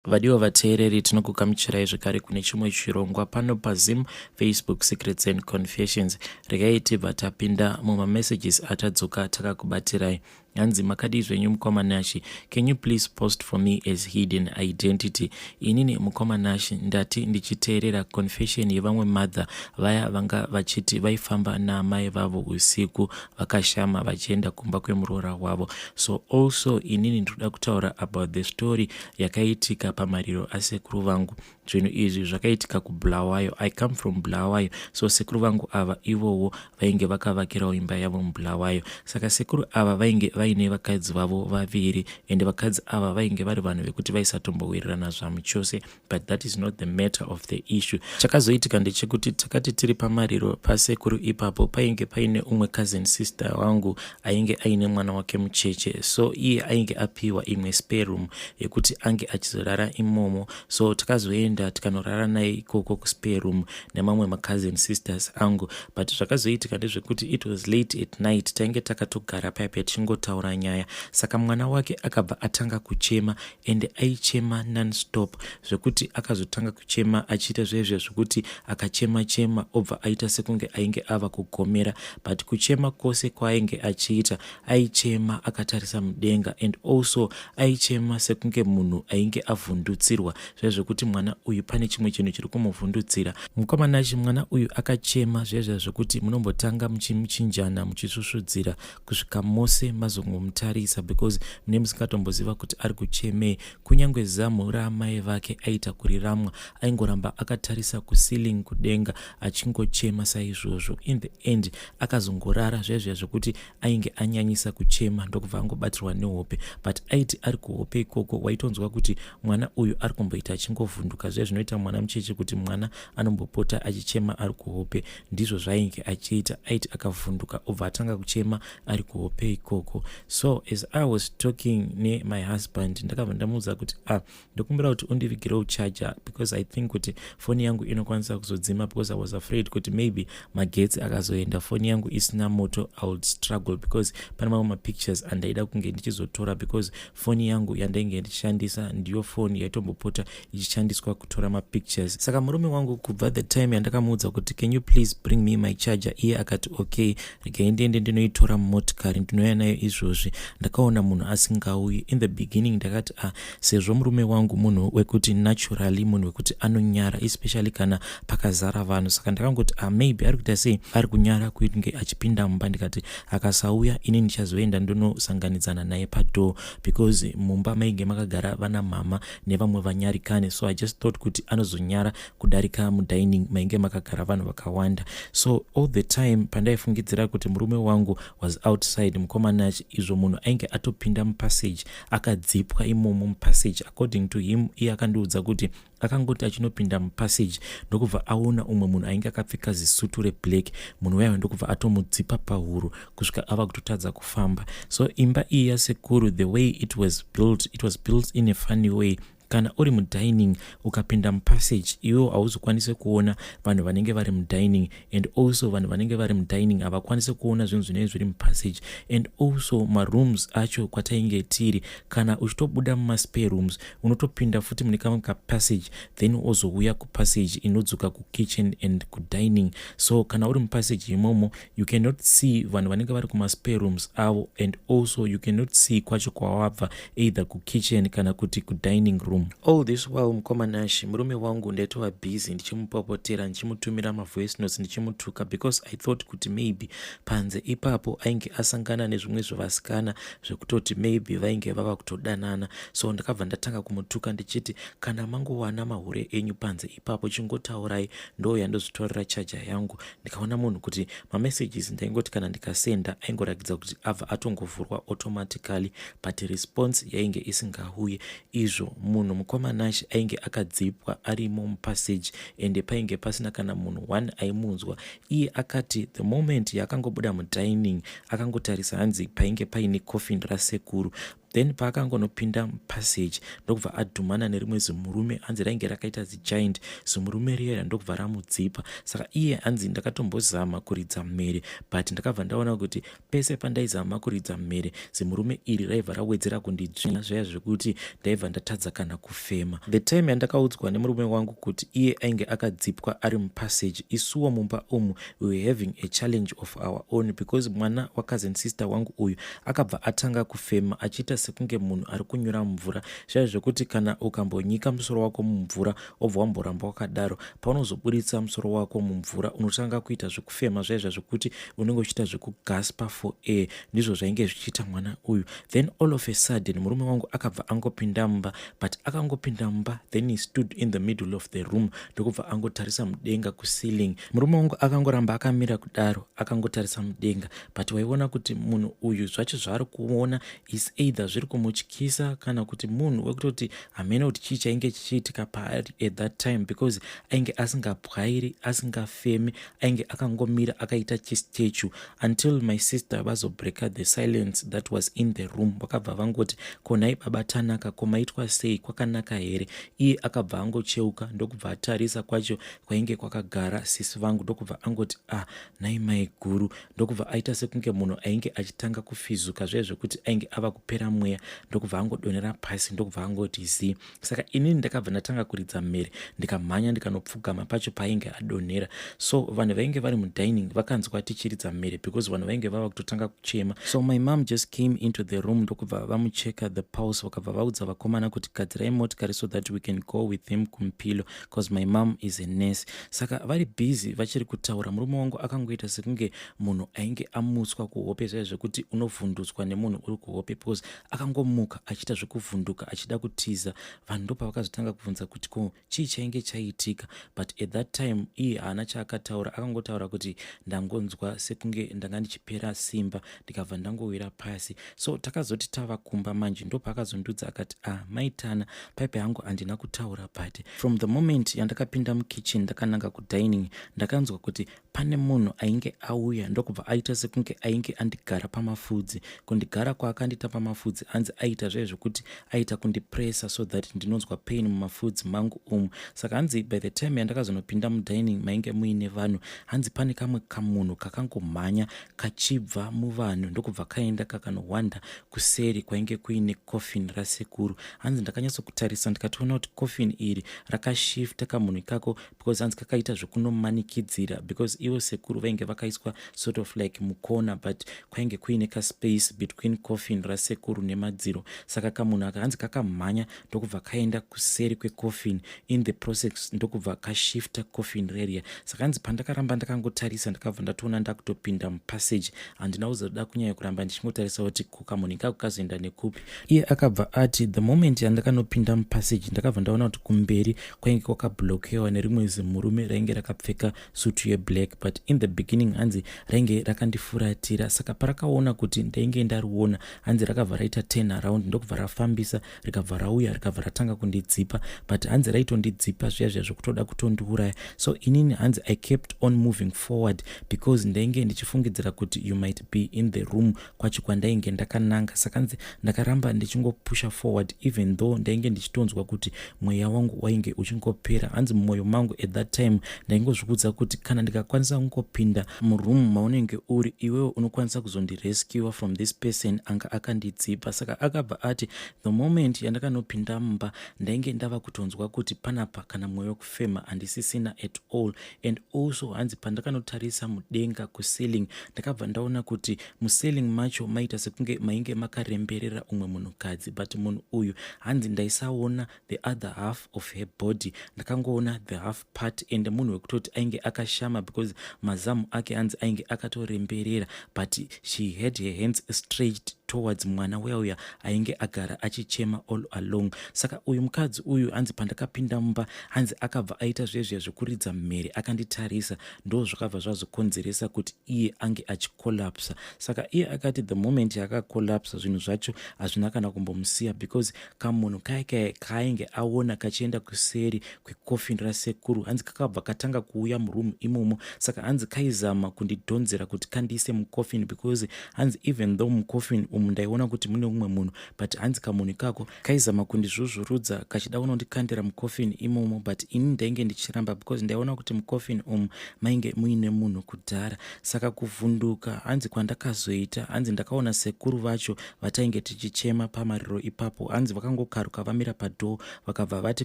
Vadiwa vateereri, tinokugamuchirai zvekare kune chimwe chirongwa pano paZim Facebook Secrets and Confessions. Regai tibva tapinda mumamessages atadzoka takakubatirai. Hanzi, "Makadii zvenyu mukoma Nashi? Can you please post for me as hidden identity? Inini mukoma Nashi, ndati ndichiteerera confession yevamwe mother vaya vanga vachiti vaifamba naamai vavo usiku vakashama vachienda kumba kwemuroora wavo. So also inini ndinoda kutaura about the story yakaitika pamariro asekuru vangu. Zvinhu izvi zvakaitika kuBulawayo. I come from Bulawayo. So sekuru vangu ava ivowo vainge vakavakirawo imba yavo muBulawayo. Saka sekuru ava vainge vaine vakadzi vavo vaviri, ende vakadzi ava vainge vari vanhu vekuti vaisatombowirirana zvamu chose, but that is not the matter of the issue. Chakazoitika ndechekuti takati tiri pamariro pasekuru ipapo, painge paine umwe cousin sister wangu ainge aine mwana wake mucheche. So iye ainge apiwa imwe spare room yekuti ange achizorara imomo. So takazoenda tikanorara naye ikoko kuspare room nemamwe macousin sisters angu. But zvakazoitika ndezvekuti it was late at night, tainge takatogara paipa tichingotaura nyaya. Saka mwana wake akabva atanga kuchema, ende aichema nonstop, zvekuti akazotanga kuchema achiita zvezve zvekuti akachema chema, obva aita sekunge ainge ava kugomera. But kuchema kwose kwaainge achiita, aichema akatarisa mudenga, and also aichema sekunge munhu ainge avhundutsirwa, zvezvekuti mwana uyu pane chimwe chinhu chiri kumuvhundutsira. Mukoma Nashi, mwana uyu akachema zvezvo zvekuti munombotanga muchimuchinjana, muchisvusvudzira kusvika mose mazongomutarisa, because mune musingatomboziva kuti ari kuchemei. Kunyange zamu raamai vake aita kuriramwa, aingoramba akatarisa kuceiling, kudenga, achingochema saizvozvo. In the end akazongorara zvezviya zvekuti ainge anyanyisa kuchema, ndokubva angobatirwa nehope. But aiti ari kuhope ikoko, waitonzwa kuti mwana uyu ari kumboita achingovhunduka, zviya zvinoita mwana mucheche, kuti mwana anombopota achichema ari kuhope. Ndizvo zvainge achiita. Aiti akavhunduka, obva atanga kuchema ari kuhope ikoko. So as I was talking nemy husband, ndakabva ndamuudza kuti, "Ah, ndokumbira kuti undivigirewo charger, because I think kuti foni yangu inokwanisa kuzodzima," because I was afraid kuti maybe magetsi akazoenda, foni yangu isina moto, I would struggle, because pane mamwe mapictures andaida kunge ndichizotora, because foni yangu yandainge ndichishandisa ndiyo foni yaitombopota ichishandiswa kutora mapictures. Saka murume wangu, kubva the time yandakamuudza kuti, "Can you please bring me my charger?" iye akati, "Okay, regai ndiende ndinoitora mumotikari, ndinouya nayo izvozvi." Ndakaona munhu asingauyi. In the beginning ndakati, "Ah, sezvo murume wangu munhu wekuti naturally munhu wekuti anonyara, especially kana pakazara vanhu." Saka ndakangoti, "Ah, maybe ari kuita sei, ari kunyara kunge achipinda mumba." Ndikati akasauya, ini ndichazoenda ndinosanganidzana naye padoor, because mumba mainge makagara vana mama nevamwe vanyarikane. So I just thought kuti anozonyara kudarika mudining mainge makagara vanhu vakawanda. So all the time pandaifungidzira kuti murume wangu was outside, mukoma Nashi, izvo munhu ainge atopinda mupassage, akadzipwa imomo mupassage. According to him, iye akandiudza kuti akangoti achinopinda mupassage, ndokubva aona umwe munhu ainge akapfeka zisutu reblack. Munhu uyayo ndokubva atomudzipa pahuro kusvika ava kutotadza kufamba. So imba iyi yasekuru, the way it was built, it was built in a funny way. Kana uri mudining, ukapinda mupassage, iwewo hauzokwanisi kuona vanhu vanenge vari mudining, and also vanhu vanenge vari mudining havakwanisi kuona zvinhu zvinenge zviri mupassage. And also marooms acho kwatainge tiri, kana uchitobuda mumaspare rooms, unotopinda futi mune kamwe kapassage, then wozouya kupassage inodzoka kukitchen and kudining. So kana uri mupassage imomo, you cannot see vanhu vanenge vari kumaspare rooms avo, and also you cannot see kwacho kwawabva, either kukitchen kana kuti kudining room. All this while, mukoma Nashi, murume wangu ndaitova busy ndichimupopotera, ndichimutumira mavoice notes, ndichimutuka, because I thought kuti maybe panze ipapo ainge asangana nezvimwe zvevasikana, zvekutoti maybe vainge vava kutodanana. So ndakabva ndatanga kumutuka ndichiti, "Kana mangowana mahure enyu panze ipapo, chingotaurai, ndo yandozvitorera charger yangu." Ndikaona munhu kuti mamessages ndaingoti kana ndikasenda, aingoratidza kuti abva atongovhurwa automatically, but response yainge isingauyi. Izvo munhu, mukoma Nashi, ainge akadzipwa arimo mupassage, ende painge pasina kana munhu one aimunzwa. Iye akati the moment yaakangobuda mudining, akangotarisa, hanzi painge paine coffin rasekuru. Then paakangonopinda mupassage, ndokubva adhumana nerimwe zimurume. Hanzi rainge rakaita zigiant zimurume riya, ndokubva ramudzipa. Saka iye hanzi, "Ndakatombozama kuridza mhere, but ndakabva ndaona kuti pese pandaizama kuridza mhere, zimurume iri raibva rawedzera kundidzvinya zvaya zvekuti ndaibva ndatadza kana kufema." The time yandakaudzwa nemurume wangu kuti iye ainge akadzipwa ari mupassage, isuwo mumba umu we were having a challenge of our own, because mwana wacousin sister wangu uyu akabva atanga kufema achiita sekunge munhu ari kunyura mvura, zvaiva zvekuti kana ukambonyika musoro wako mumvura, obva wamboramba wakadaro, paunozoburitsa musoro wako mumvura, unotanga kuita zvekufema zvaizva zvekuti unenge uchiita zvekugaspa for air. Ndizvo zvainge zvichiita mwana uyu. Then all of a sudden murume wangu akabva angopinda mumba, but akangopinda mumba, then he stood in the middle of the room, ndokubva angotarisa mudenga kuceiling. Murume wangu akangoramba akamira kudaro, akangotarisa mudenga, but waiona kuti munhu uyu zvacho zvaari kuona is either zviri kumutyisa kana kuti munhu wekutoti hamene kuti chii chainge chichiitika paari at that time, because ainge asingabwairi, asingafemi, ainge akangomira akaita chistatue, until my sister vazobreaka the silence that was in the room. Vakabva vangoti, "Konai baba Tanaka, komaitwa sei? Kwakanaka here?" Iye akabva angocheuka, ndokubva atarisa kwacho kwainge kwakagara sisi vangu, ndokubva angoti, "Ah, nai mai guru." Ndokubva aita sekunge munhu ainge achitanga kufizuka zviye zvekuti ainge ava kupera mweya, ndokubva angodonhera pasi, ndokubva angoti zii. Saka inini ndakabva ndatanga kuridza mhere, ndikamhanya, ndikanopfugama pacho paainge adonhera. So vanhu vainge vari mudining vakanzwa tichiridza mhere, because vanhu vainge vava kutotanga kuchema. So my mom just came into the room, ndokubva vamucheka the pulse, vakabva vaudza vakomana kuti gadzirai motikari so that we can go with him kuMpilo, because my mom is a nurse. Saka vari busy vachiri kutaura, murume wangu akangoita sekunge munhu ainge amutswa kuhope, zvaiva zvekuti unovhundutswa nemunhu uri kuhope, because akangomuka achiita zvekuvhunduka, achida kutiza. Vanhu ndopavakazotanga kubvunza kuti ko chii chainge chaitika, but at that time iye haana chaakataura. Akangotaura kuti, "Ndangonzwa sekunge ndanga ndichipera simba, ndikabva ndangowira pasi." So takazoti tava kumba manje, ndopaakazondudza akati, "Ah, maitana paipe yangu handina kutaura, but from the moment yandakapinda mukitchen ndakananga kudining, ndakanzwa kuti pane munhu ainge auya, ndokubva aita sekunge ainge andigara pamafudzi. Kundigara kwaakandiita pamafudzi, hanzi aita zvaizvo zvekuti aita kundipressa so that ndinonzwa pain mumafudzi mangu umu." Saka hanzi by the time yandakazonopinda mudining mainge muine vanhu, hanzi pane kamwe kamunhu kakangomhanya kachibva muvanhu, ndokubva kaenda kakanohwanda kuseri kwainge kuine coffin rasekuru. Hanzi ndakanyatsokutarisa, ndikatoona kuti coffin iri rakashifta kamunhu ikako, because hanzi kakaita zvekunomanikidzira, because ivo sekuru vainge vakaiswa sort of like mukona, but kwainge kuine kaspace between coffin rasekuru nemadziro. Saka kamunhu aka hanzi kakamhanya, ndokubva kaenda kuseri kwecoffin, in the process ndokubva kashifta coffin reria. Saka hanzi pandakaramba ndakangotarisa, ndakabva ndatoona ndakutopinda mupassage. Handina kuzoda kunyanya kuramba ndichingotarisa kuti kamunhu ikako kazoenda nekupi. Iye akabva ati, "The moment yandakanopinda mupassage, ndakabva ndaona kuti kumberi kwainge kwakablokewa nerimwe zimurume rainge rakapfeka sutu yeblack, but in the beginning hanzi rainge rakandifuratira. Saka parakaona kuti ndainge ndariona, hanzi rakabva raita turn around, ndokubva rafambisa, rikabva rauya, rikabva ratanga kundidzipa, but hanzi raitondidzipa zviya zviya zvokutoda kutondiuraya. So inini hanzi I kept on moving forward because ndainge ndichifungidzira kuti you might be in the room kwacho kwandainge ndakananga. Saka hanzi ndakaramba ndichingopusha forward, even though ndainge ndichitonzwa kuti mweya wangu wainge uchingopera. Hanzi mumwoyo mangu at that time ndaingozvikudza kuti kana ndikakwanisa kungopinda muroom maunenge uri iwewe, unokwanisa kuzondirescua from this person anga akandidzipa." Saka akabva ati, "The moment yandakanopinda mumba, ndainge ndava kutonzwa kuti panapa kana mweya wekufema handisisina at all. And also hanzi pandakanotarisa mudenga kuceiling, ndakabva ndaona kuti muceiling macho maita sekunge mainge makaremberera umwe munhukadzi, but munhu uyu hanzi ndaisaona the other half of her body, ndakangoona the half part, and munhu wekutoti ainge akashama, because mazamu ake hanzi ainge akatoremberera, but she had her hands stretched towards mwana uya uya ainge agara achichema all along. Saka uyu mukadzi uyu, hanzi pandakapinda mumba, hanzi akabva aita zvezviya zvekuridza mhere akanditarisa. Ndo zvakabva zvazokonzeresa kuti iye ange achicollapsa." Saka iye akati the moment yaakacollapsa, zvinhu zvacho hazvina kana kumbomusiya, because kamunhu kaya kaya kaainge aona kachienda kuseri kwecoffin rasekuru, hanzi kakabva katanga kuuya muroom imomo. Saka hanzi kaizama kundidhonzera kuti kandiise mucoffin, because hanzi even though mucoffin umu Umu ndaiona kuti mune umwe munhu, but hanzi kamunhu ikako kaizama kundizvuzvurudza kachida kunondikandira mucoffin imomo, but ini ndainge ndichiramba because ndaiona kuti mucoffin umu mainge muine munhu kudhara. Saka kuvhunduka hanzi kwandakazoita, hanzi ndakaona sekuru vacho vatainge tichichema pamariro ipapo. Hanzi vakangokaruka vamira padoor, vakabva vati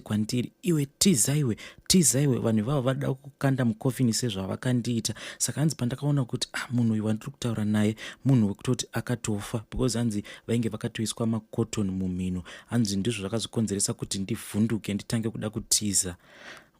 kwandiri, "Iwe, tiza iwe, tiza iwe, vanhu ivavo vada kukanda mucoffin sezvavakandiita." Saka hanzi pandakaona kuti, ah, munhu uyu wandiri kutaura naye munhu wekutoti akatofa, because hanzi vainge vakatoiswa macotton mumhino. Hanzi ndizvo zvakazokonzeresa kuti ndivhunduke, nditange kuda kutiza.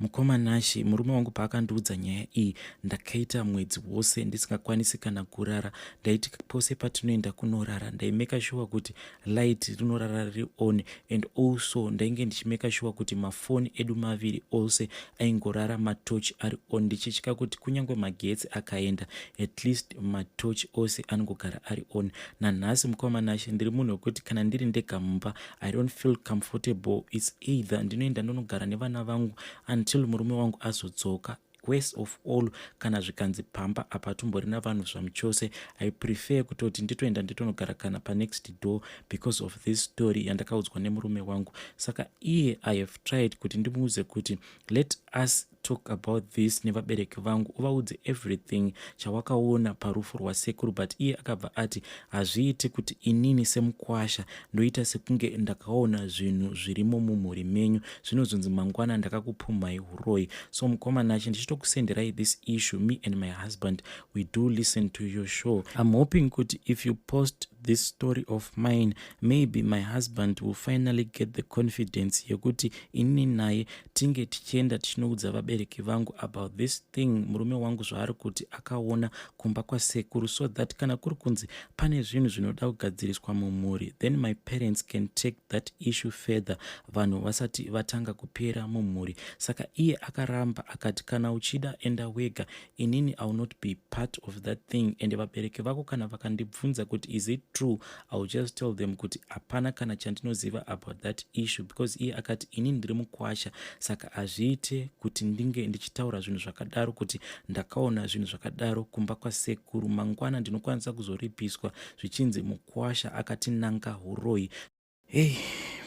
Mukoma Nashi, murume wangu paakandiudza nyaya iyi, ndakaita mwedzi wose ndisingakwanisi kana kurara. Ndaiti pose patinoenda kunorara, ndaimake sure kuti light rinorara riri on, and also ndainge ndichimake sure kuti mafoni edu maviri ose aingorara matochi ari on, ndichitya kuti kunyange magetsi akaenda, at least matochi ose anongogara ari on. Nanhasi, mukoma Nashi, ndiri munhu wekuti kana ndiri ndega mumba, I don't feel comfortable. It's either ndinoenda ndonogara nevana vangu until murume wangu azodzoka. Worst of all, kana zvikanzi pamba apa hatomborina vanhu zvamuchose, I prefer kutoti nditoenda nditonogara kana panext door because of this story yandakaudzwa nemurume wangu. Saka iye, I have tried kuti ndimuudze kuti let us talk about this nevabereki vangu, uvaudze everything chawakaona parufu rwasekuru, but iye akabva ati hazviiti kuti inini semukwasha ndoita sekunge ndakaona zvinhu zvirimo mumhuri menyu, zvinozonzi mangwana ndakakupumhai uroyi. So mukoma Nashi, ndichitokusenderai this issue. Me and my husband, we do listen to your show. I'm hoping kuti if you post this story of mine, maybe my husband will finally get the confidence yekuti inini naye tinge tichienda tichinoudza vabereki vangu about this thing murume wangu zvaari kuti akaona kumba kwasekuru, so that kana kuri kunzi pane zvinhu zvinoda kugadziriswa mumhuri, then my parents can take that issue further vanhu vasati vatanga kupera mumhuri. Saka iye akaramba, akati kana uchida, enda wega, inini I will not be part of that thing, and vabereki vako kana vakandibvunza kuti is it true, I will just tell them kuti hapana kana chandinoziva about that issue, because iye akati inini ndiri mukwasha, saka hazviite kuti ndinge ndichitaura zvinhu zvakadaro, kuti ndakaona zvinhu zvakadaro kumba kwasekuru. Mangwana ndinokwanisa kuzoripiswa zvichinzi mukwasha akatinanga uroyi. Hei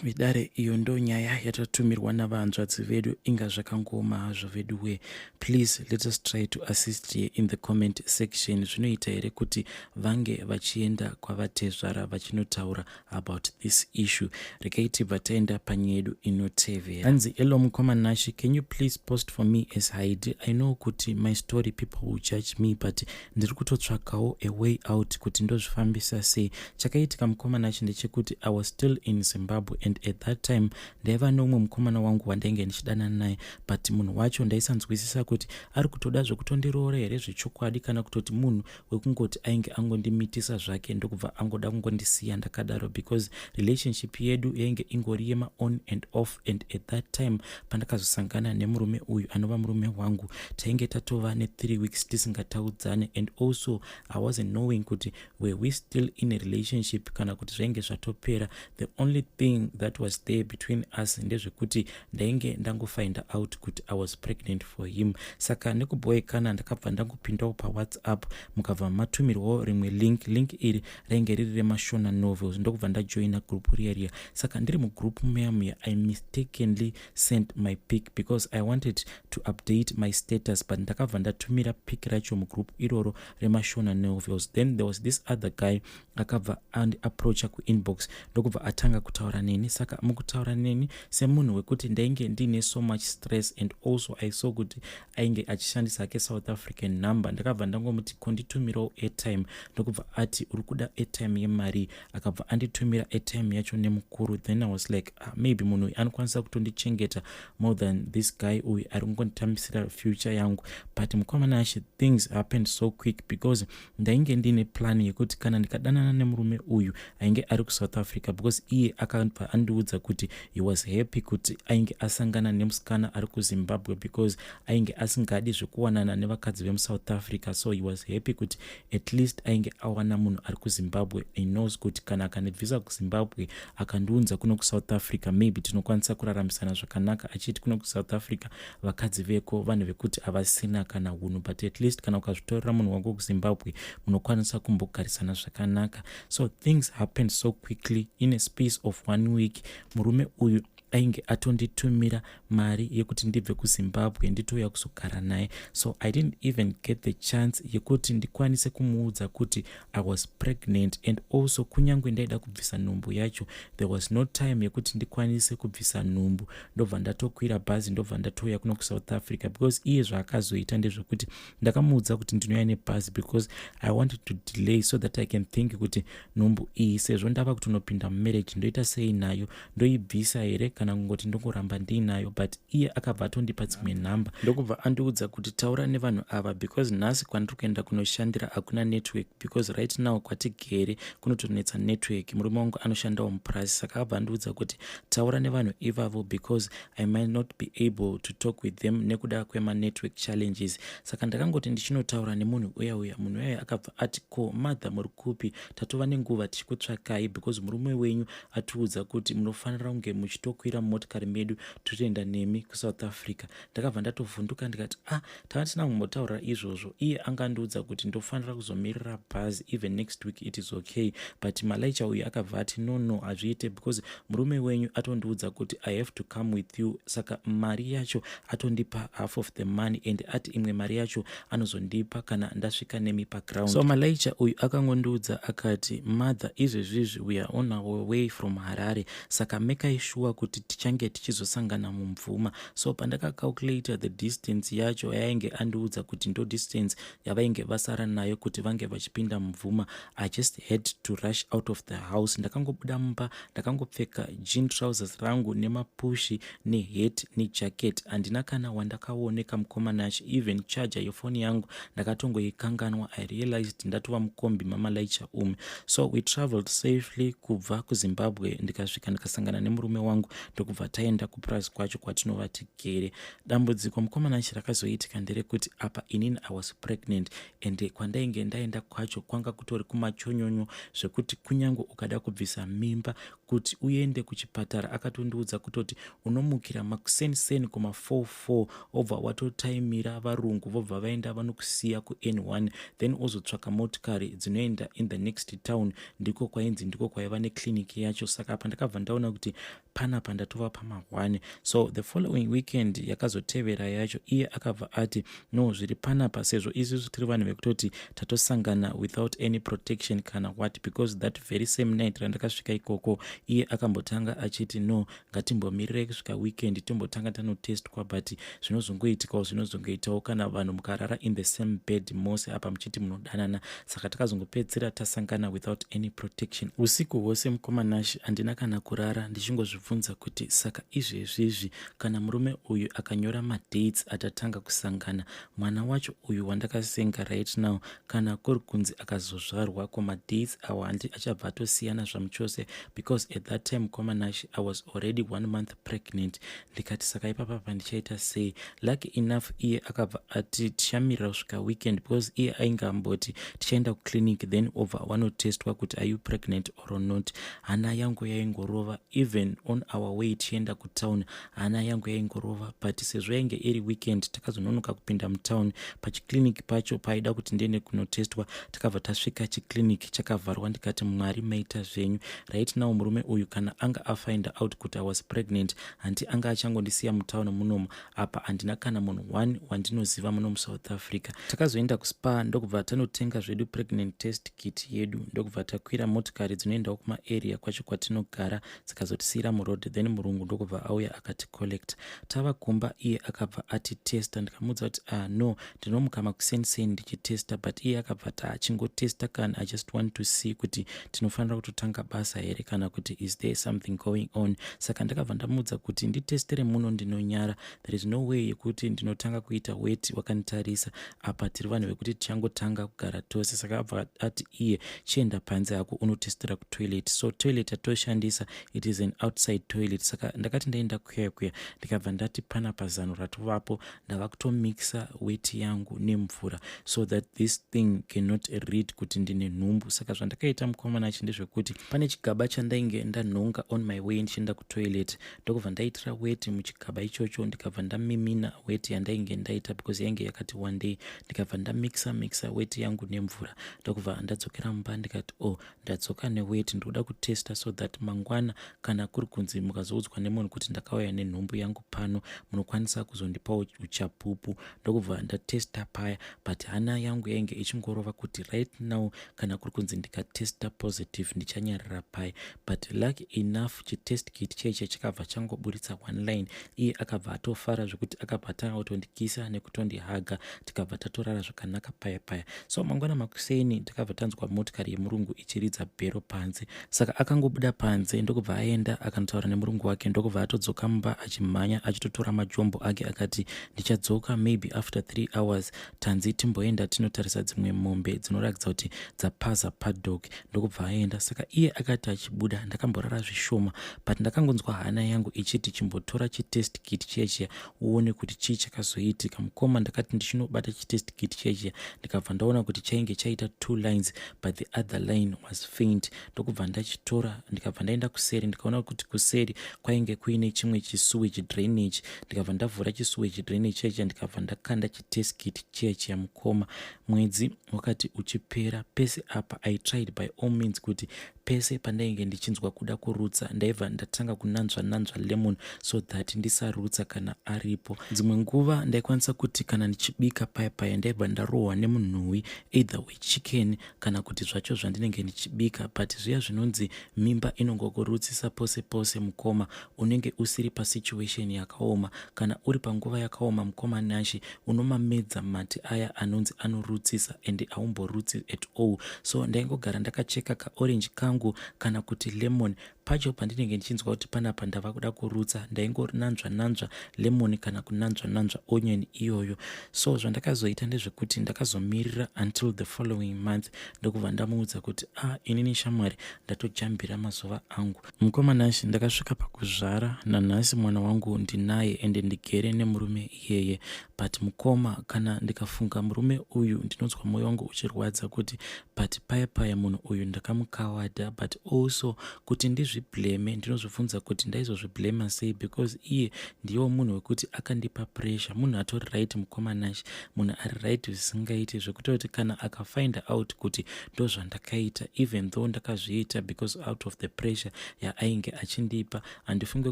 vedare, iyo ndo nyaya yatatumirwa navahanzvadzi vedu. Inga zvakangoma hazvo vedu we. Please let us try to assist here in the comment section. Zvinoita here kuti vange vachienda kwavatezvara vachinotaura about this issue? Regai tibva taenda panyaya yedu inotevera. Hanzi, "Hello mukoma Nashi, can you please post for me as Haidi? I know kuti my story, people will judge me, but ndiri kutotsvakawo a way out kuti ndozvifambisa sei. Chakaitika, mukoma Nashi, ndechekuti I was still in Zimbabwe, and at that time ndaiva neumwe mukomana wangu wandainge ndichidanana naye, but munhu wacho ndaisanzwisisa kuti ari kutoda zvekutondiroora here zvechokwadi, kana kutoti munhu wekungoti ainge angondimitisa zvake, ndokubva angoda kungondisiya ndakadaro, because relationship yedu yainge ingori yema on and off. And at that time pandakazosangana nemurume uyu anova murume wangu, tainge tatova ne3 weeks tisingataudzane, and also I wasn't knowing kuti were we still in a relationship kana kuti zvainge zvatopera. The only thing that was there between us ndezvekuti ndainge ndangofind out kuti I was pregnant for him. Saka nekubhoekana ndakabva ndangopindawo paWhatsApp, mukabva matumirwawo rimwe link. Link iri rainge riri remaShona novels, ndokubva ndajoina group riya riya. Saka ndiri mugroup muya muya, I mistakenly sent my pic because I wanted to update my status, but ndakabva ndatumira pic racho mugroup iroro remaShona novels. Then there was this other guy akabva andiapproacha kuinbox, ndokubva atanga kutaura neni. Saka mukutaura neni, semunhu wekuti ndainge ndiine so much stress, and also I saw kuti ainge achishandisa hake South African number, ndakabva ndangomuti konditumirawo airtime. Ndokubva ati uri kuda airtime yemari? Akabva anditumira airtime yacho nemukuru. Then I was like, ah, maybe munhu uyu anokwanisa kutondichengeta more than this guy uyu ari kungonditambisira future yangu. But mukoma Nashi, things happened so quick, because ndainge ndiine plan yekuti kana ndikadanana nemurume uyu ainge ari kuSouth Africa, because iye akabva andiudza kuti he was happy kuti ainge asangana nemusikana ari kuZimbabwe, because ainge asingadi zvekuwanana nevakadzi vemuSouth Africa. So he was happy kuti at least ainge awana munhu ari kuZimbabwe. He knows kuti kana akandibvisa kuZimbabwe akandiunza kuno kuSouth Africa, maybe tinokwanisa kuraramisana zvakanaka, achiti kuno kuSouth Africa vakadzi veko vanhu vekuti havasina kana unhu, but at least kana ukazvitorera munhu wako kuZimbabwe, munokwanisa kumbogarisana zvakanaka. zvakanaka. So things happened so quickly. In a space of one week, murume uyu ainge atonditumira mari yekuti ndibve kuZimbabwe nditouya kuzogara naye. So I didn't even get the chance yekuti ndikwanise kumuudza kuti I was pregnant. And also, kunyange ndaida kubvisa nhumbu yacho, there was no time yekuti ndikwanise kubvisa nhumbu. Ndobva ndatokwira bhazi, ndobva ndatouya kuno kuSouth Africa, because iye zvaakazoita ndezvekuti ndakamuudza kuti ndinouya nebhazi because I wanted to delay so that I can think kuti nhumbu iyi, sezvo ndava kutonopinda mumarriage, ndoita sei nayo? Ndoibvisa here kana kungoti ndongoramba ndiinayo? But iye akabva atondipa dzimwe nhamba, ndokubva andiudza kuti taura nevanhu ava, because nhasi kwandiri kuenda kunoshandira hakuna network, because right now kwatigere kunotonetsa network. Murume wangu anoshandawo mupurasi, saka abva andiudza kuti taura nevanhu ivavo because I might not be able to talk with them nekuda kwemanetwork challenges. Saka ndakangoti ndichinotaura nemunhu uya uya, munhu uya akabva ati, "Ko mother, muri kupi? Tatova nenguva tichikutsvakai, because murume wenyu atiudza kuti munofanira kunge muchitokwira mumotikari medu totoenda nemi kuSouth Africa." Ndakabva ndatovhunduka ndikati, "Ah, tava tisina kumbotaura izvozvo." Iye angandiudza kuti ndofanira kuzomirira bhazi, even next week it is okay. But malaicha uyu akabva ati, No, hazviite, because murume wenyu atondiudza kuti I have to come with you. Saka mari yacho atondipa half of the money, and ati imwe mari yacho anozondipa kana ndasvika nemi paground." So malaicha uyu akangondiudza akati, "Mother, izvezvizvi we are on our way from Harare, saka mekai sure kuti tichange tichizosangana muMvuma." So pandakacalculata the distance yacho yainge andiudza kuti ndo distance yavainge vasara nayo kuti vange vachipinda Mumvuma, I just had to rush out of the house. Ndakangobuda mumba ndakangopfeka jean trousers rangu nemapushi nehat nejacket. Handina kana wandakaoneka, mukomanacho. Even charger yefoni yangu ndakatongoikanganwa. I realized ndatova mukombi mamalaicha ume. So we traveled safely kubva kuZimbabwe. Ndikasvika, ndikasangana nemurume wangu, ndokubva taenda kupurazi kwacho kwatinova tigere. Dambudziko, mukomanachi, rakazoitika nderekuti apa inini I was pregnant, and kwandainge ndaenda kwacho kwanga kutori kumachonyonyo, zvekuti kunyange ukada kubvisa mimba, kuti uende kuchipatara, akatondiudza kutoti unomukira makuseniseni kuma44, obva watotaimira varungu, vobva vaenda vanokusiya kuN1, then ozotsvaka motikari dzinoenda in the next town. Ndiko kwainzi ndiko kwaiva neclinic yacho. Saka apa ndakabva ndaona kuti panapa ndatova pama1. So the following weekend yakazotevera yacho, iye akabva ati, "No, zviri panapa, sezvo isusu tiri vanhu vekutoti tatosangana without any protection kana what," because that very same night randakasvika ikoko, iye akambotanga achiti, "No, ngatimbomirirei kusvika weekend, tombotanga tanotestwa." But zvinozongoitikawo, zvinozongoitawo kana vanhu mukarara in the same bed mose, apa muchiti munodanana. Saka takazongopedzisira tasangana without any protection. Usiku hwose, mukomanashi, handina kana kurara, ndichingozvibvunza kuti saka izvezvizvi kana murume uyu akanyora madates atatanga kusangana, mwana wacho uyu wandakasenga right now, kana kuri kunzi akazozvarwa, kwamadates awa handi achabva atosiyana zvamuchose? Because at that time, mukomanashi, I was already one month pregnant. Ndikati, "Saka ipapa pandichaita sei?" Lucky enough, iye akabva ati tichamirira kusvika weekend, because iye ainge amboti tichaenda kuclinic, then obva wanotestwa kuti are you pregnant or not. Hana yangu yaingorova. Even on our way tichienda kutown, hana yangu yaingorova. But sezvo yainge iri weekend, takazononoka kupinda mutown. Pachiclinic pacho paida kuti ndiende kunotestwa, takabva tasvika chiclinic chakavharwa. Ndikati, "Mwari, maita zvenyu. Right now murume uyu kana anga afind out kuti I was pregnant, handi anga achangondisiya mutown munomu? Apa handina kana munhu one wandinoziva muno muSouth Africa." Takazoenda kuSpar, ndokubva tanotenga zvedu pregnant test kit yedu, ndokubva takwira motikari dzinoendawo kumaarea kwacho kwatinogara, dzikazotisiyira muroad. Then murungu ndokubva auya akaticollect. Tava kumba, iye akabva atitesta. Ndikamuudza kuti, "Ah, no, ndinomuka makuseniseni ndichitesta." But iye akabva ti, "Achingotesta kana, I just want to see kuti tinofanira kutotanga basa here kana kuti is there something going on." Saka ndakabva ndamuudza kuti nditestere muno, ndinonyara. There is no way yekuti ndinotanga kuita weti wakanditarisa. Apa tiri vanhu vekuti tichangotanga kugara tose. Saka abva ati iye, "Chienda panze hako unotestera kutoilet." So toilet yatoshandisa, it is an outside toilet. kutoilet. Saka ndakati ndaenda kuya kuya, ndikabva ndati panapa zano ratovapo, ndava kutomixa weti yangu nemvura so that this thing cannot read kuti ndine nhumbu. Saka zvandakaita, mukomana achi, ndezvekuti pane chigaba chandainge ndanhonga on my way ndichienda kutoilet, ndokubva ndaitira weti muchigaba ichocho, ndikabva ndamimina weti yandainge ndaita because yainge yakati one day, ndikabva ndamixa mixa weti yangu nemvura, ndokubva ndadzokera mumba. Ndikati, "Oh, ndadzoka neweti, ndikuda kutesta so that mangwana kana kuri kunzi mukazoudzwa nemunhu kuti ndakauya nenhumbu yangu pano, munokwanisa kuzondipawo uchapupu." Ndokubva ndatesta paya, but hana yangu yainge ichingorova kuti right now kana kuri kunzi ndikatesta positive, ndichanyarara pai. But lucky enough, chitest kit cheche chakabva changoburitsa one line. Iye akabva atofara zvekuti akabva atanga kutondikisa nekutondihaga, tikabva tatorara zvakanaka paya paya. So mangwana makuseni takabva tanzwa motikari yemurungu ichiridza bhero panze. Saka akangobuda panze, ndokubva aenda akanotaura nemurungu wake, ndokubva atodzoka mumba achimhanya, achitotora majombo ake, akati, "Ndichadzoka maybe after 3 hours, tanzi timboenda tinotarisa dzimwe mombe dzinoratidza kuti dzapaza paddock." Ndokubva aenda. Saka iye akati achibuda, ndakamborara zvishoma, but ndakangonzwa hana yangu ichiti, "Chimbotora chitest kit chiya chiya uone kuti chii chakazoitika." Mukoma, ndakati ndichinobata chitest kit chiya chiya, ndikabva ndaona kuti chainge chaita two lines, but the other line was faint. Ndokubva ndachitora, ndikabva ndaenda kuseri, ndikaona kuti kuseri kwainge kuine chimwe chisewage drainage. Ndikabva ndavhura chisewage drainage chiya chiya, ndikabva ndakanda chitest kit chiya chiya. Mukoma, mwedzi wakati uchipera pese apa, I tried by all means kuti pese pandainge ndichinzwa kuda kurutsa, ndaibva ndatanga kunanzva nanzva lemon so that ndisarutsa kana aripo. Dzimwe nguva ndaikwanisa kuti kana ndichibika paya paya, ndaibva ndarohwa nemunhuwi, either wechicken kana kuti zvacho zvandinenge ndichibika. But zviya zvinonzi mimba inongokurutsisa pose pose, mukoma, unenge usiri pasituation yakaoma. Kana uri panguva yakaoma, mukoma Nashi, unomamedza mati aya anonzi anorutsisa and haumborutsi at all. So ndaingogara ndakacheka kaorange kangu kana kuti lemon. Pacho pandinenge ndichinzwa kuti panapa ndava kuda kurutsa, ndaingonanzva nanzva lemon kana kunanzva nanzva onion iyoyo. So zvandakazoita ndezvekuti ndakazomirira until the following month, ndokubva ndamuudza kuti, "A ah, inini shamwari, ndatojambira mazuva angu." Mukoma Nashi, ndakasvika pakuzvara. Nanhasi mwana wangu ndinaye, ende ndigere nemurume iyeye. But mukoma, kana ndikafunga murume uyu, ndinonzwa mwoyo wangu uchirwadza kuti but paya paya munhu uyu ndakamukawadha. But also kuti ndizviblame, ndinozvibvunza kuti ndaizozviblama sei, because iye ndiwo munhu wekuti akandipa pressure. Munhu atori right, mukoma Nashi, munhu ari right zvisingaiti, zvekutoti kana akafind out kuti ndo zvandakaita, even though ndakazviita because out of the pressure yaainge achindipa, handifunge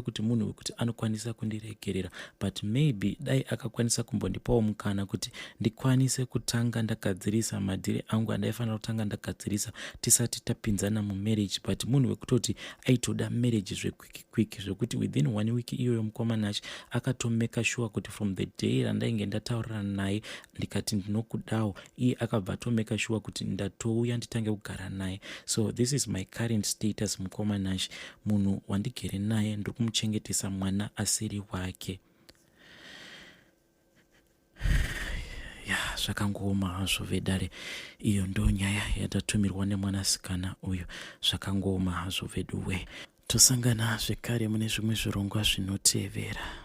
kuti munhu wekuti anokwanisa kundiregerera. But maybe dai akakwanisa kumbondipawo mukana kuti ndikwanise kutanga ndagadzirisa madhiri angu andaifanira kutanga ndagadzirisa tisati tapinzana mumarriage. But munhu wekutoti aitoda marriage zvequick quick, zvekuti within one week iyoyo, mukoma Nashi, akatomeka sure kuti from the day randainge ndataurirana naye ndikati ndinokudawo, iye akabva atomeka sure kuti ndatouya nditange kugara naye. So this is my current status, mukoma Nashi. Munhu wandigere naye, ndiri kumuchengetesa mwana asiri wake. Ya, zvakangooma hazvo vedare. Iyo ndo nyaya yatatumirwa nemwanasikana uyu. Zvakangooma hazvo veduwe. Tosangana zvekare mune zvimwe zvirongwa zvinotevera.